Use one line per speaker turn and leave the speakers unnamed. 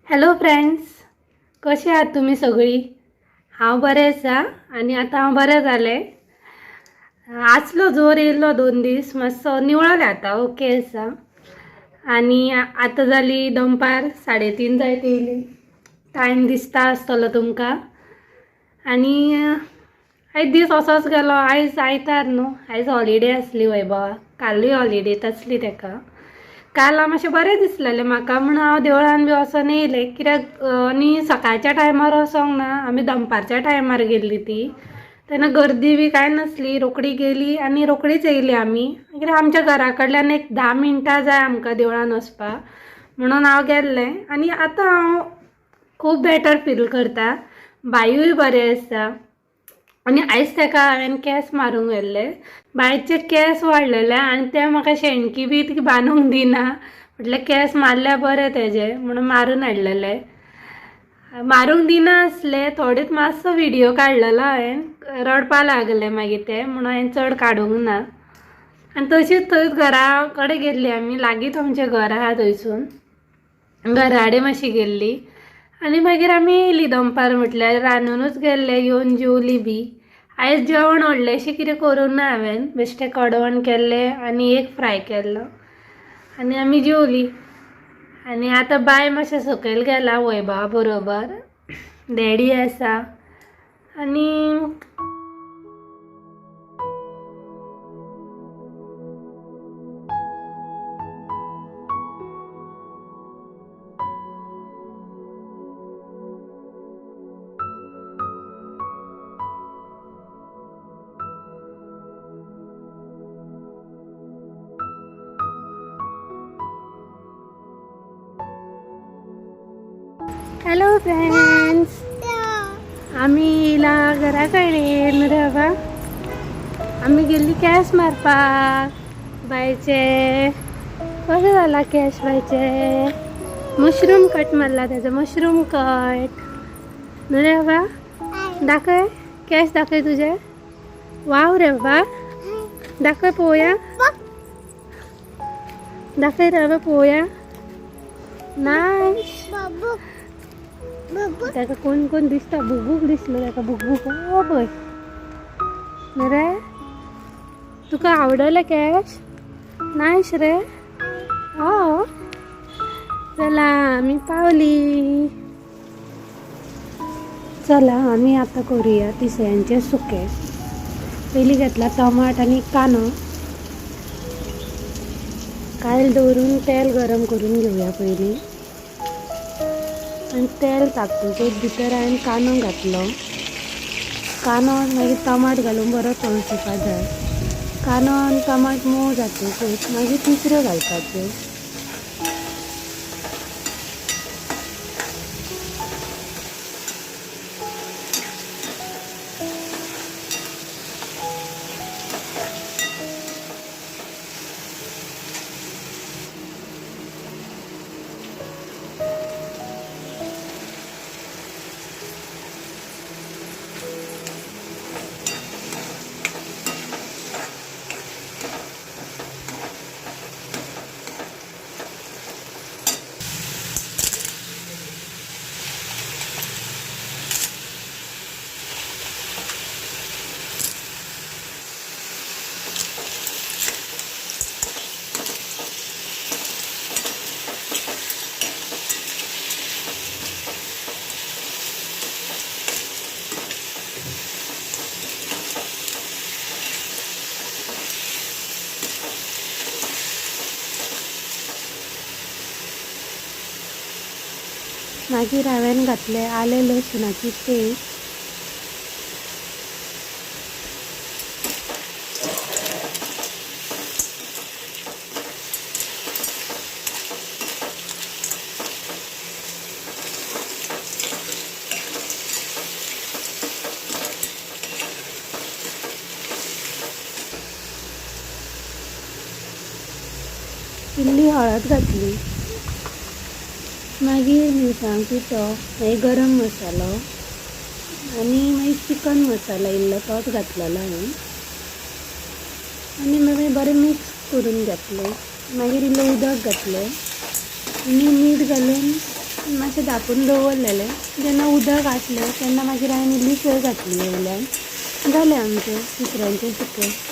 Hello friends, कशे आहात तुमी सगळीं? हांव बरें आसा आनी आतां हांव बरें जालें. आसलो जोर येयल्लो 2 दीस, मातसो निवळले आतां, ओके आसा. आनी आतां जाली दनपार 3:30 जायत येयली, टायम दिसता आसतलो तुमकां. आनी आयज दीस असोच गेलो. आयज आयतार न्हू, आयज हॉलिडे आसली वैभवा, कालूय हॉलिडेच आसली तेका. काल हांव मातशें बरें दिसलेलें म्हाका, म्हणून हांव देवळान बी वचोन येयलें. कित्याक आनी सकाळच्या टायमार वचोंक ना, आमी दनपारच्या टायमार गेल्ली ती, तेन्ना गर्दी बी कांय नासली, रोखडी गेली आनी रोखडीच येयली आमी. कित्याक आमच्या घरा कडल्यान एक 10 मिनटां जाय आमकां देवळान वचपाक, म्हणून हांव गेल्लें. आनी आतां हांव खूब बेटर फील करता, बायूय बरें आसा. आनी आयज तेका हांवें केंस मारूंक व्हेल्ले, बायचे केंस वाडलेले आनी ते म्हाका शेणकी बी ती बांदूंक दिना, म्हटल्यार केंस मारल्यार बरें तेजे म्हणून मारून हाडलेले. मारूंक दिना आसले, थोडेच मातसो व्हिडियो काडलेलो हांवें, रडपा लागले मागीर ते, म्हणून हांवें चड काडूंक ना. आनी तशीच थंयच घरा कडेन गेल्ली आमी, लागींच आमचें घर आहा थंयसून, घरा कडेन मातशी गेल्ली. आनी मागीर आमी येयली दनपार, म्हटल्यार रांदुनूच गेल्ले, येवन जेवली बी. आयज जेवण व्हडलेंशें कितें करूंक ना हांवें, बेश्टें कडवण केल्लें आनी एक फ्राय केल्लो आनी आमी जेवली. आनी आतां बाय मातशें सकयल गेला वैभवा बरोबर, डॅडी आसा. आनी हॅलो फ्रेंड्स, आमी येयला घरा कडेन रे बाबा. आमी गेल्ली केंस मारपाक बायचे. कशें जाला केंस बायचे? मशरूम कट मारला तेजो, मशरूम कट न्हू रे बाबा. दाखय केंस, दाखय तुजे. वाव रे बाबा, दाखय पळोवया, दाखय रे बाबा पळोवया. नायस. ताका कोण कोण दिसता, बुकबूक दिसलो ताका, बुकबूक. ओ पळय रे, तुका आवडलें कॅश? नायस रे. हो चला आमी पावली. चला आमी आतां करुया तिसऱ्यांचें सुकें. पयलीं घेतला टमाट आनी कांदो, कायल दवरून तेल गरम करून घेवया पयलीं. आनी तेल तापतकूच भितर हांवें कांदो घातलो. कांदो मागीर टमाट घालून बरो तळसुपा जाय. कांदो आनी टमाट मोव जातकूच मागीर तिसऱ्यो घालपाच्यो. मागीर हांवें घातलें आलें लसुणाची पेस्ट. इल्ली हळद घातली. मागीर मिरसांग पिठो, मागीर गरम मसालो आनी मागीर चिकन मसाला इल्लो तोच घातलेलो हांवें. आनी मागीर बरें मिक्स करून घेतलें. मागीर इल्लें उदक घातलें आनी मीठ घालून मातशें धांपून दवरलेलें. जेन्ना उदक आसलें तेन्ना मागीर हांवें इल्ली सोय घातली वयल्यान. जालें आमचें तिसऱ्यांचें सुकें.